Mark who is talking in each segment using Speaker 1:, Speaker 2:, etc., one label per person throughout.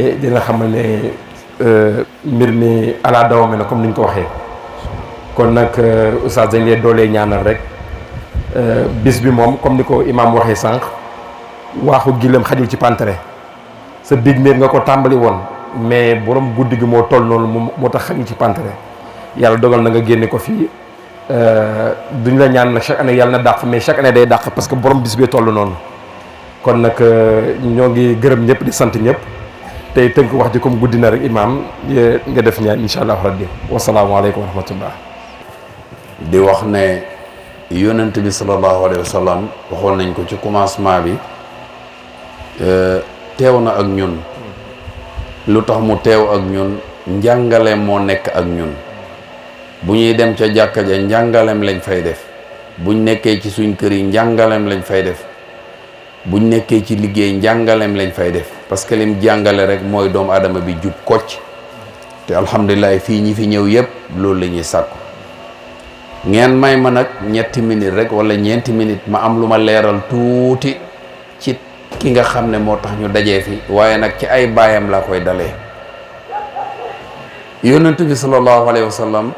Speaker 1: te dina xamal ne mbir mi ala dawame la comme ni ñu ko waxee. kon nag oustaz dañ leen doolee ñaanal rek bis bi moom comme ni ko imaam waxee sànq waaxu gileem xajul ci pantere sa big mbir nga ko tàmbali woon mais borom guddi gi moo toll noonu moo tax xajul ci pantere yàlla dogal na nga génne ko fii duñ la ñaan nag chaque année yàlla na dàq mais chaque année day dàq parce que borom bis bee toll noonu kon nag ñoo ngi gërëm ñëpp di sant ñëpp tey tënk wax ji comme guddi na rek imaam nga def ñaan incha allah rabbi wasalaamualeykum wa rahmatullah.
Speaker 2: di wax ne yonent bi sallallahu alayhi wa sallam waxoon nañ ko ci commencement bi teew na ak ñun lu tax mu teew ak ñun njàngaleem moo nekk ak ñun bu ñuy dem ca jàkka ja njàngaleem lañ fay def buñ nekkee ci suñ kër yi njàngaleem lañ fay def buñ nekkee ci liggéey njàngaleem lañ fay def parce que lim jàngale rek mooy doomu aadama bi jub kocc te alhamdulilah fii ñi fi ñëw yépp loolu la ñuy sàkku ngeen may ma nag ñetti minute rek wala ñeenti minute ma am lu ma leeral tuuti ci ki nga xam ne moo tax ñu dajee fi waaye nag ci ay baayam laa koy dalee yonent bi sallallahu alayhi wa sallam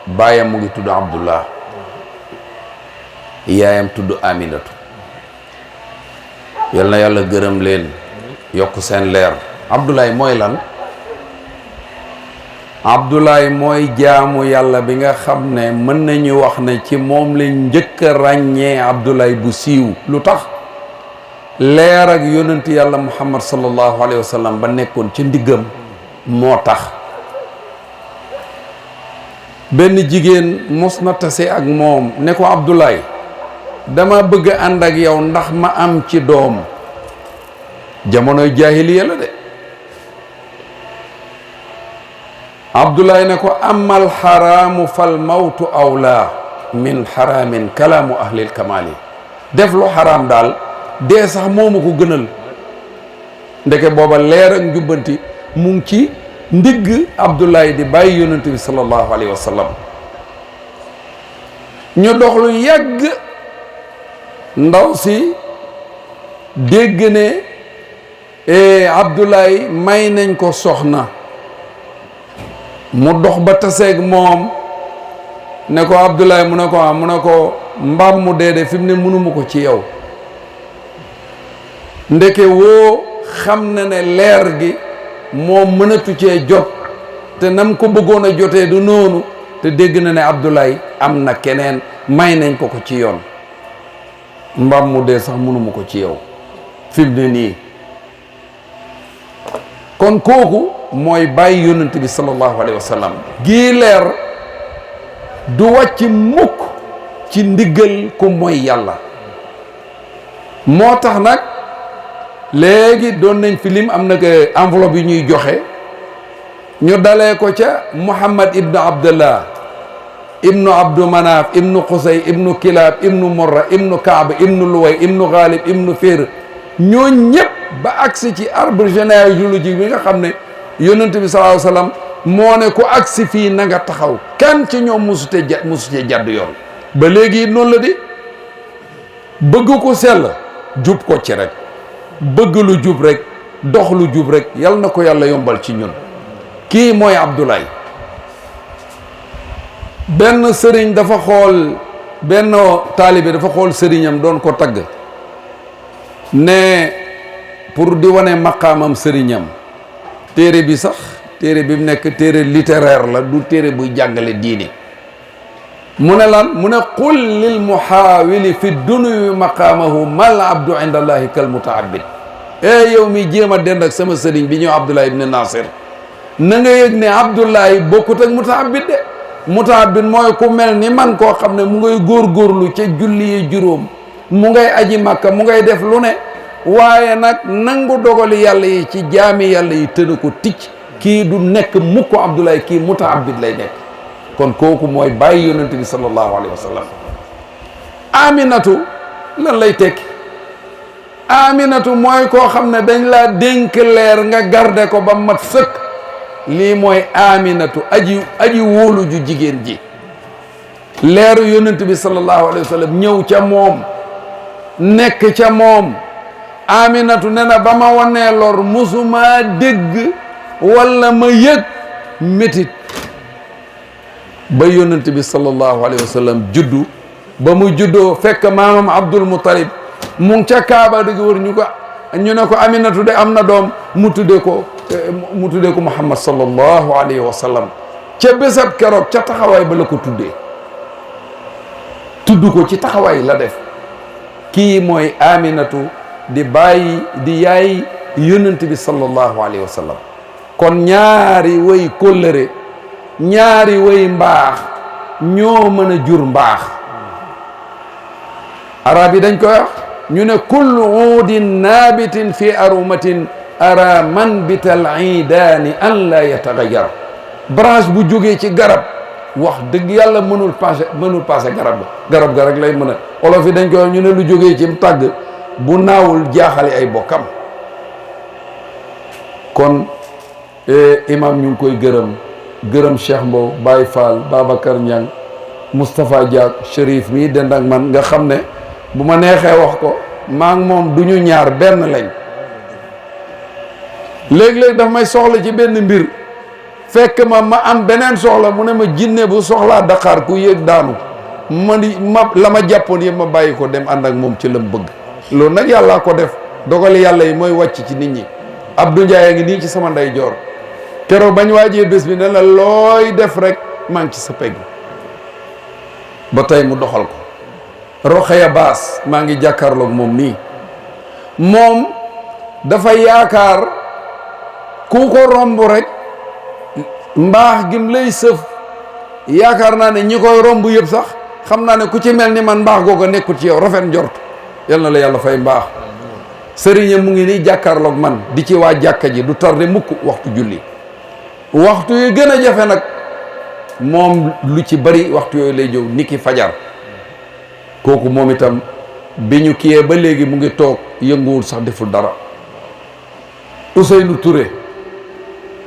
Speaker 2: baayam mu ngi tudd Abdullah yaayam tudd Aminatu yal na yàlla gërëm leen yokk seen leer. Abdoulaye mooy lan? Abdoulaye mooy jaamu yàlla bi nga xam ne mën nañu wax ne ci moom lañ njëkk a ràññee Abdoulaye bu siiw. lu tax leer ak yonent yàlla Muhammad sallallahu alayhi wa sallam ba nekkoon ci ndiggam moo tax benn jigéen mos na tase ak moom ne ko Abdoulaye dama bëgg a ànd ak yow ndax ma am ci doom jamonoy jaahiliya la de Abdoulaye ne ko amal xaraamu fal mawtu awlaa min xaraamin kalaamu ahlil kamaali def lu xaraam daal dee sax moomu ko gënal ndeke booba leer ak njubbanti mu ngi ci ndigg Abdoulaye di bàyyi yonent bi sallallahu alayhi wa sallam ñu dox lu yàgg ndaw si dégg ne Abdoulaye may nañ ko soxna mu dox ba taseeg moom ne ko Abdoulaye mu ne ko mu ne ko mbaam mu dee fi mu ne mënuma ko ci yow ndeke woo xam na ne leer gi moom mënatu cee jot te nam ko bëggoon a jotee du noonu te dégg na ne Abdoulaye am na keneen may nañ ko ci yoon mbaam mu dee sax mënuma ko ci yow fi mu ne nii kon kooku mooy bàyyi yonent bi sallallahu alayhi wa sallam gii leer du wàcc mukk ci ndiggal ku mooy yàlla moo tax nag léegi doon nañ fi lim am na que enveloppe yi ñuy joxe ñu dalee ko ca Muhammad ibnu Abdullah ibnu Abdu Manaf ibnu Qusay ibnu Kilab ibnu Murra ibnu Kaab ibnu Luway ibnu Ghalib ibnu Fihr ñoo ñëpp ba agsi ci arbre généalogique bi nga xam ne yonent bi sallallahu alayhi wa sallam moo ne ku agsi fii na nga taxaw kan ci ñoom musute jadd yoon ba léegi noonu la di bëgg ko sell jub ko ci rek bëgg lu jub rek dox lu jub rek yal na ko yàlla yombal ci ñun kii mooy Abdoulaye benn sëriñ dafa xool benn taalibe dafa xool sëriñam doon ko tagg ne pour di wane maqaamam sëriñam téere bi sax téere bi mu nekk téere littéraire la du téere buy jàngale diini mu ne lan mu ne qul lil muhaawili fi dunuwi maqaamahu mal abdu inda allahi kal mutaabid yow mi jéem a dend ak sama sëriñ bi ñëw Abdoulaye ibn Nasir na nga yëg ne Abdoulaye bokkut ak mutaabid de mutaabid mooy ku mel ni man koo xam ne mu ngay góorgóorlu ca julli yi juróom mu ngay aji makka mu ngay def lu ne waaye nag nangu dogali yàlla yi ci jaami yàlla yi tëna ko ticc kii du nekk mukk Abdoulaye kii mutaabid lay nekk kon kooku mooy bàyyi yonent bi sallallahu alayhi wa sallam Aminatu lan lay tekki Aminatu mooy koo xam ne dañ laa dénk leer nga garde ko ba mat sëkk lii mooy Aminatu aji wóolu ju jigéen ji leeru yonent bi sallallahu alayhi wa sallam ñëw ca moom nekk ca moom Aminatu ne na ba ma wanee lor musuma dégg wala ma yëg métit ba yonent bi sallallahu alayhi wa sallam juddu. ba mu juddoo fekk maamam Abdul Muttalib mu ngi ca Kaaba di wër ñu ne ko Aminatu de am na doom mu tuddee ko Muhammad sallallahu alayhi wa sallam ca bésab keroog ca taxawaay ba la ko tuddee tudd ko ci taxawaay la def. kii mooy Aminatu di bàyyi di yaay yonent bi sallallahu alayhi wa sallam. kon ñaari way kóllëre ñaari way mbaax ñoo mën a jur mbaax. arab yi dañ koy wax ñu ne kullu uudin naabitin fi arumatin ara manbital iidaani an la yatagayyar. branche bu jógee ci garab wax dëgg yàlla mënul passé garab ga rek lay mën a. olof yi dañ koy wax ñu ne lu jógee ci tàgg bu naawul jaaxale ay bokkam. kon imam ñu ngi koy gërëm Cheikh Mbow, Baye Fall, Babacar Niang, Moustapha Diak, Chérif mii dend ak man nga xam ne bu ma neexee wax ko maa ngi moom du ñu ñaar benn lañ. léeg-léeg daf may soxla ci benn mbir fekk ma am beneen soxla mu ne ma jinne bu soxlaa Dakar ku yéeg daanu la ma jàppoon yëpp ma bàyyi ko dem ànd ak moom ci lam bëgg. loolu nag yàllaa ko def dogali yàlla yi mooy wàcc ci nit ñi. Abdou Ndiaye a ngi nii ci sama ndeyjoor keroog bañ waajee bés bi ne la looy def rek maa ngi ci sa pegg ba tey mu doxal ko. Roxaya Baas maa ngi jàkkaarloog moom nii moom dafa yaakaar ku ko romb rek mbaax gim lay sëf yaakaar naa ne ñi koy romb yëpp sax xam naa ne ku ci mel ni man mbaax googu nekkul ci yow rafet njort yal na la yàlla fay mbaax. sëriñam mu ngi nii jàkkaarloog man di ci waa jàkka ji du tarde mukk waxtu julli waxtu yi gën a jafe nag moom lu ci bari waxtu yooyu lay jóg niki fajar. kooku moom itam bi ñu kiyee ba léegi mu ngi toog yënguwul sax deful dara. Ousseynou Touré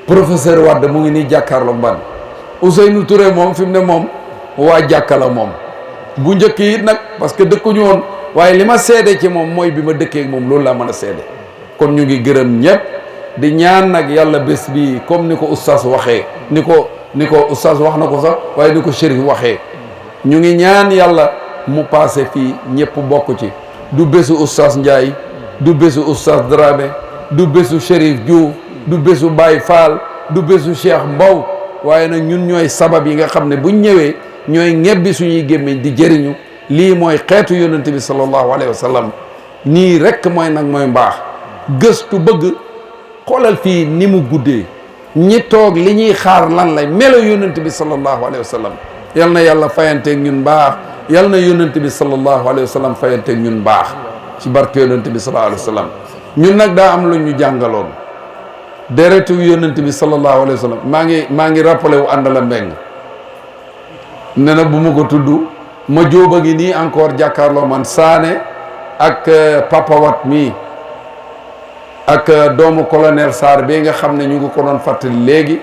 Speaker 2: professeur Wade mu ngi nii jàkkaarloog man Ousseynou Touré moom fi mu ne moom waa jàkka la moom bu njëkk yi nag parce que dëkkuñu woon waaye li ma seede ci moom mooy bi ma dëkkee ak moom loolu laa mën a seede. kon ñu ngi gërëm ñëpp di ñaan nag yàlla bés bi comme ni ko oustaz waxee ni ko oustaz wax na ko sax waaye ni ko Chérif waxee ñu ngi ñaan yàlla mu passé fii ñëpp bokk ci. du bésu oustaz Ndiaye du bésu oustaz Dramé du bésu Chérif Diouf du bésu Baye Fall du bésu Cheikh Mbow waaye nag ñun ñooy sabab yi nga xam ne buñ ñëwee ñooy ñebbi suñuy gémmiñ di jëriñu. lii mooy xeetu yonent bi sallallahu alayhi wa sallam nii rekk mooy nag mooy mbaax gëstu bëgg xoolal fii ni mu guddee ñi toog li ñuy xaar lan lay melo yonent bi sallallahu alayhi wa sallam yal na yàlla fayanteeg ñun mbaax yal na yonent bi sallallahu alayhi wa sallam fayanteeg ñun mbaax ci barke yonent bi sallallahu alayhi wa sallam ñun nag daa am lu ñu jàngaloon deretu yonent bi sallallahu alayhi wa sallam maa ngi rappelé wu àndala mbeng ne na bu ma ko tudd ma jóoba ngi nii encore jàkkaarloo man Saane ak Papa Wat mii ak doomu colonel Sarr bi nga xam ne ñu ngi ko doon fàttali léegi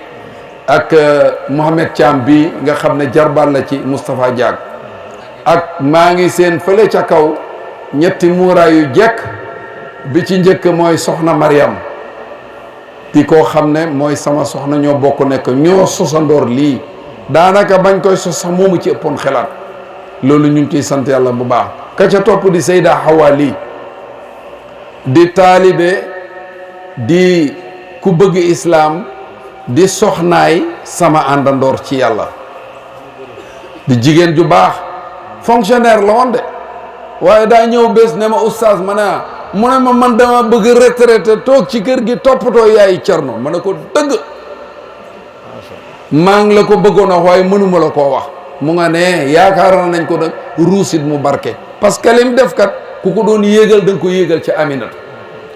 Speaker 2: ak Mohamed Thiam bi nga xam ne jarbaan la ci Moustapha Diak ak maa ngi seen fële ca kaw ñetti muuraay yu jekk bi ci njëkk mooy soxna Mariam di koo xam ne mooy sama soxna ñoo bokk nekk ñoo sosandoor lii daanaka bañ koy sos sax moomu ci ëppoon xelaat loolu ñu ngi ciy sant yàlla bu baax ka ca topp di Seyda Hawa lii di taalibe di ku bëgg islaam di soxnaay sama àndandoor ci yàlla di jigéen ju baax fonctionnaire la woon de waaye daa ñëw bés ne ma oustaz ma ne mu ne ma man dama bëgg retraité toog ci kër gi toppatoo yaay Cerno ma ne ko dëgg maa ngi la ko bëggoon a wax waaye mënuma la koo wax mu nga ne yaakaar nañ ko nag ruusit mu barke parce que lim def kat ku ko doon yéegal da nga ko yéegal ca Aminatu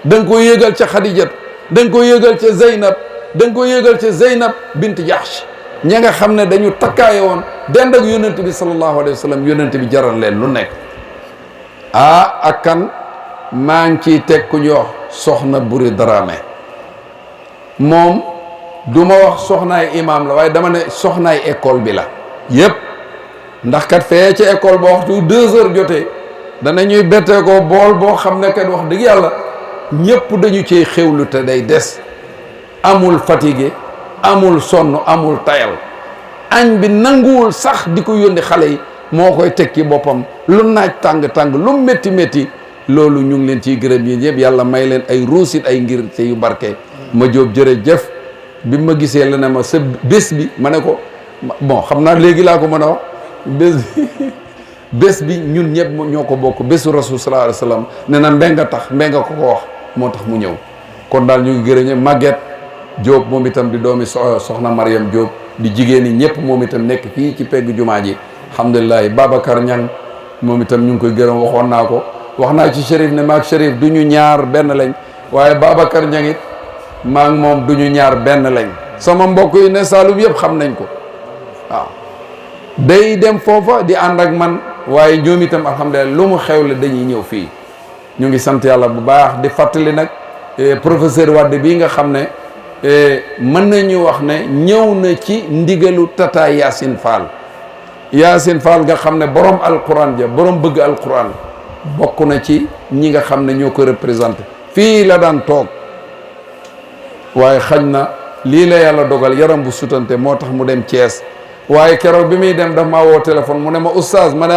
Speaker 2: da nga ko yéegal ca Xadijatu da nga ko yéegal ca Zeynab da nga ko yéegal ca Zeynab bint Jahsh ña nga xam ne dañu takkaaye woon dend ak yonent bi sallallahu alayhi wa sallam yonent bi jaral leen lu nekk ak kan maa ngi ciy teg ku ñu wax soxna Buri Dramé moom du ma wax soxnaay imam la waaye dama ne soxnaay école bi la yépp ndax kat fee ci école ba waxtu 2 heures jotee dana ñuy bettee ko bool boo xam ne kat wax dëgg yàlla ñépp dañu cey xewlu te day des amul fatigué amul sonn amul tayal añ bi nanguwul sax di ko yónni xale yi moo koy teg ci boppam lu naaj tàng-tàng lu métti métti loolu ñu ngi leen ciy gërëm yi ñëpp yàlla may leen ay ruusit ay ngir te yu barke ma jóob jërëjëf bi ma gisee la ne ma sa bés bi ma ne ko bon xam naa léegi laa ko mën a wax bés bi ñun ñëpp ñoo ko bokk bésu rasul sallallahu alayhi wa sallam ne na mbenga tax mbenga ko wax moo tax mu ñëw kon daal ñu ngi gërëm Maguette Diop moom itam di doomi soxna Mariam Diop di jigéen ñi ñëpp moom itam nekk fii ci pegg jumaa ji alhamdulilah Babacar Niang moom itam ñu ngi koy gërëm waxoon naa ko wax naa ci Chérif ne maag Chérif du ñu ñaar benn lañ waaye Babacar Niang it maag moom du ñu ñaar benn lañ sama mbokk yi ne Saalum yëpp xam nañ ko waaw day dem foofa di ànd ak man waaye ñoom itam alhamdulilah lu mu xewle dañuy ñëw fii ñu ngi sant yàlla bu baax di fàttali nag professeur Wade bii nga xam ne mën nañu wax ne ñëw na ci ndigalu tata Yacine Fall Yacine Fall nga xam ne borom alquran ja borom bëgg alquran bokk na ci ñi nga xam ne ñoo ko représenté fii la daan toog waaye xañ na lii la yàlla dogal yaram bu sutante moo tax mu dem Thiès waaye keroog bi muy dem daf maa woo téléphone mu ne ma oustaz ma ne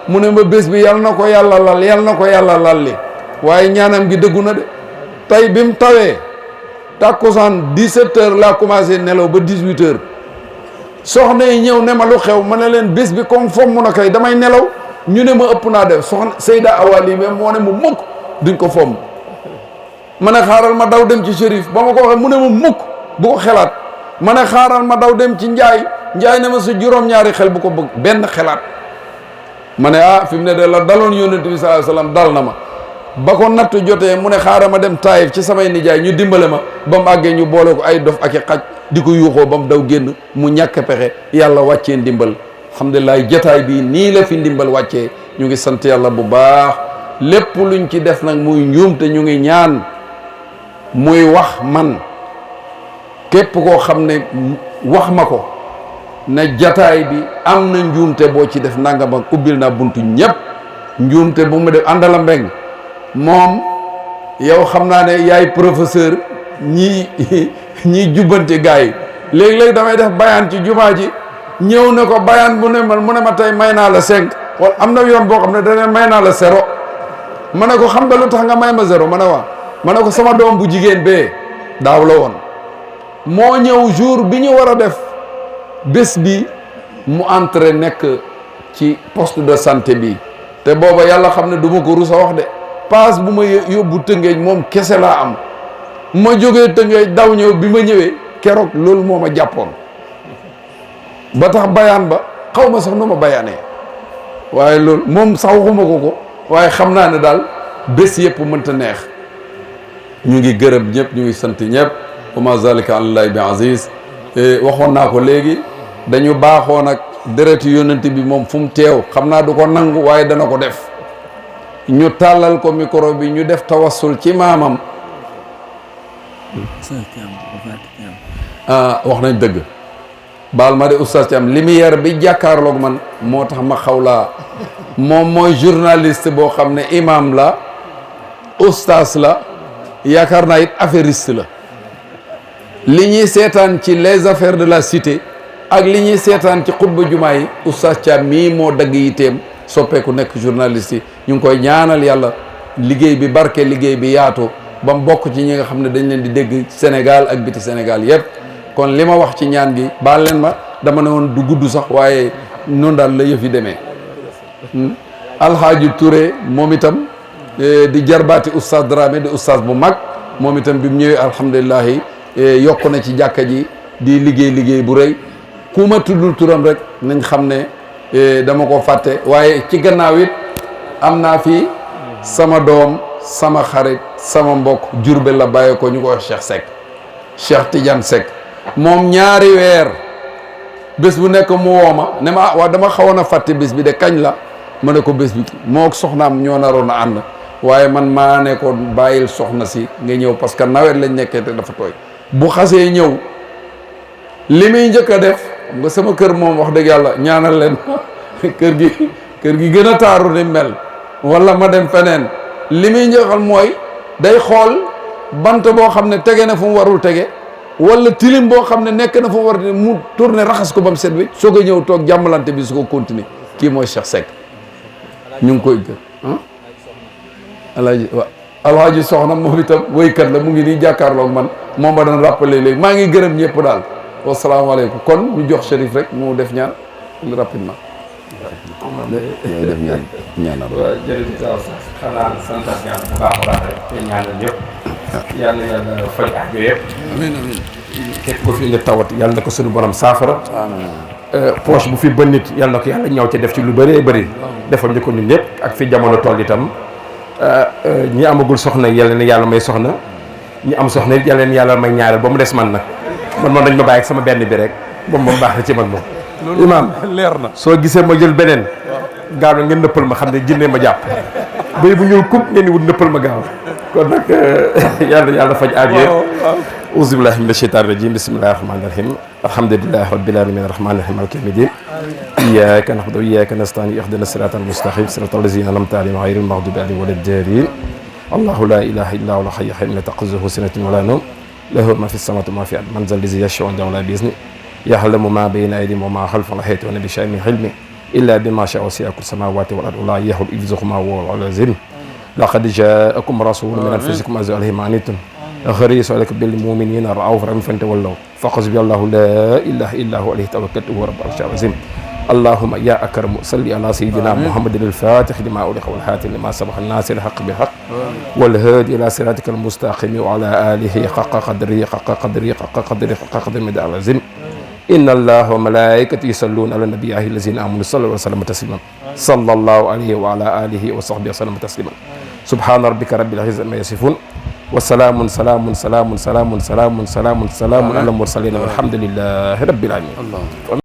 Speaker 2: mu ne ma bés bi yal na ko yàlla lal yal na ko yàlla lalli waaye ñaanam gi dëggu na de tey bi mu tawee tàkkusaan 17h laa commencé nelaw ba 18h soxna yi ñëw ne ma lu xew ma ne leen bés bi comme fomm na kay damay nelaw ñu ne ma ëpp naa def soxna Seyda Awali même moo ne ma mukk duñ ko fomm ma ne xaaral ma daw dem ci Chérif ba ma ko waxee mu ne ma mukk bu ko xelaat ma ne xaaral ma daw dem ci Njaay ne ma sa juróom-ñaari xel bu ko bëgg benn xelaat ma ne fi mu ne de la daloon yonent bi sallallahu alayhi wasallam dal na ma ba ko nattu jotee mu ne xaaral ma dem Taayif ci samay nijaay ñu dimbale ma ba mu àggee ñu boole ko ay dof ak i xaj di ko yuuxoo ba mu daw génn mu ñàkk pexe yàlla wàccee ndimbal alhamdulilah jataay bii nii la fi ndimbal wàccee ñu ngi sant yàlla bu baax lépp luñ ci def nag muy njuum te ñu ngi ñaan muy wax man képp koo xam ne wax ma ko ne jataay bi am na njuumte boo ci def nangam ak ubbil naa buntu ñëpp njuumte bu mu def àndala mbeng moom yow xam naa ne yaay professeur ñii jubbante gars yi léegi-léegi damay def bayaan ci jumaa ji ñëw ne ko bayaan mu ne ma tey may naa la 5 wala am na yoon boo xam ne dana may naa la 0 ma ne ko xam nga lu tax nga may ma 0 ma ne waa ma ne ko sama doom bu jigéen bee daaw la woon moo ñëw jour bi ñu war a def bés bi mu entré nekk ci poste de santé bi te booba yàlla xam ne du ma ko rus a wax de paas bu ma yóbbu Tëngéej moom kese laa am ma jógee Tëngéej daw ñëw bi ma ñëwee keroog loolu moo ma jàppoon ba tax bayaan ba xaw ma sax nu ma bayaanee waaye loolu moom sax waxuma ko waaye xam naa ne daal bés yëpp mënta neex ñu ngi gërëm ñëpp ñu ngi sant ñëpp wa ma zalika alallahi bi aziz waxoon naa ko léegi dañu baaxoo nag deretu yonent bi moom fu mu teew xam naa du ko nangu waaye dana ko def ñu tàllal ko micro bi ñu def tawassul ci maamam wax nañ dëgg baal ma de oustaz ci am lumière bi jàkkaarloog man moo tax ma xaw laa moom mooy journaliste boo xam ne imam la oustaz la yaakaar naa it affairiste la li ñuy seetaan ci les affaires de la cité ak li ñuy seetaan ci xutba jumaa yi oustaz Thiam mii moo dagg yiteem soppeeku nekk journaliste yi ñu ngi koy ñaanal yàlla liggéey bi barke liggéey bi yaatu ba mu bokk ci ñi nga xam ne dañ leen di dégg Sénégal ak biti Sénégal yépp kon li ma wax ci ñaan gi baal leen ma dama ne woon du gudd sax waaye noonu daal la yëf yi demee Alhaaji Touré moom itam di jarbaati oustaz Dramé di oustaz bu mag moom itam bi mu ñëwee alhamdulilahi yokk na ci jàkka ji di liggéey bu rëy ku ma tuddul turam rek nañ xam ne dama ko fàtte waaye ci gannaaw it am naa fi sama doom sama xarit sama mbokk Jurbel la bàyyee ko ñu ko wax Cheikh Seck Cheikh Tidiane Seck moom ñaari weer bés bu nekk mu woo ma ne ma waa dama xawoon a fàtte bés bi de kañ la ma ne ko bés bi moo soxnaam ñoo naroon a ànd waaye man maa ne ko bàyyil soxna si nga ñëw parce que nawet lañ nekkee te dafa tooy bu xasee ñëw li muy njëkk a def nga sama kër moom wax dëgg yàlla ñaanal leen kër gi gën a taaru ni mel wala ma dem feneen li muy njëkkal mooy day xool bant boo xam ne tege na fu mu warul tege wala tilim boo xam ne nekk na fu mu war mu tourné raxas ko ba mu set bi soo ko ñëw toog jàmmalante bi su ko continuer kii mooy Cheikh Seck ñu ngi koy gë alhaaji soxna moom itam woykat la mu ngi nii jàkkaarloog man moom ba doon rappelé léegi maa ngi gërëm ñëpp daal wasalaamaaleykum kon ñu jox Chérif rek mu def ñaan rapidement ñooy def ñaanal
Speaker 1: jërëjëf xanaa santat yàlla bu baax a baax rek te ñaanal ñëpp yàlla yàlla faj aajo yëpp
Speaker 2: amiin amiin
Speaker 1: képp ko fi nga tawat yàlla na ko suñu borom saafara poche bu fi bën nit yàlla na ko yàlla ñëw ci def ci lu bëree bëri defal ñu ko ñun ñëpp ak fi jamono toll itam ñi amagul soxna yàlla na yàlla may soxna ñi am soxna it yàlla na yàlla may ñaareel ba mu des man nag man moom dañ ma bàyyi ak sama benn bi rek moom moom baax na ci man moom imaam
Speaker 2: leer na
Speaker 1: soo gisee ma jël beneen gaaw na ngeen nëppal ma xam ne jinne ma jàpp béy bu ñuul kub ngeen di wut nëppal ma gaaw kon nag yàlla faj aajo yëpp auzu billahi mina shaytaani rajim bismillahi rahmani rahim alhamdulillahi rabbil alamin arrahmani rahim maliki yawmi din iyyaka na'budu wa iyyaka nasta'in ihdina siratal mustaqim siratal ladzina an'amta alayhim ghayril maghdubi alayhim waladdallin allahu la ilaha illa huwa al-hayyul qayyum la ta'khudhuhu sinatun wa la nawm lahu ma fis samawati wa ma fil ardi man zal ladzi yashfa'u 'indahu illa bi'izni ya'lamu ma bayna aydihim wa ma khalfahum wa la yuhituna bi shay'in min 'ilmihi illa bima sha'a wasi'a kursiyuhu samawati wal ardi wa la yahudu hifdhuhuma wa huwa al-'aliyyul 'azim laqad ja'akum rasulun min anfusikum azizun 'alayhi ma 'anittum harisun 'alaykum bil mu'minina ra'ufur rahim fantawallaw fahasbiyallahu la ilaha illa huwa alayhi tawakkaltu wa huwa rabbul 'arshil 'azim اللهم يا أكرم صل على سيدنا محمد الفاتح لما أغلق والخاتم لما سبق الناصر الحق بالحق والهادي إلى صراطك المستقيم وعلى آله حق قدره مدى العظيم إن الله وملائكته يصلون على النبي الذين آمنوا صلوا وسلموا تسليما صلى الله عليه وعلى آله وصحبه وسلم تسليما سبحان ربك رب العزة عما يصفون وسلام على المرسلين والحمد لله رب العالمين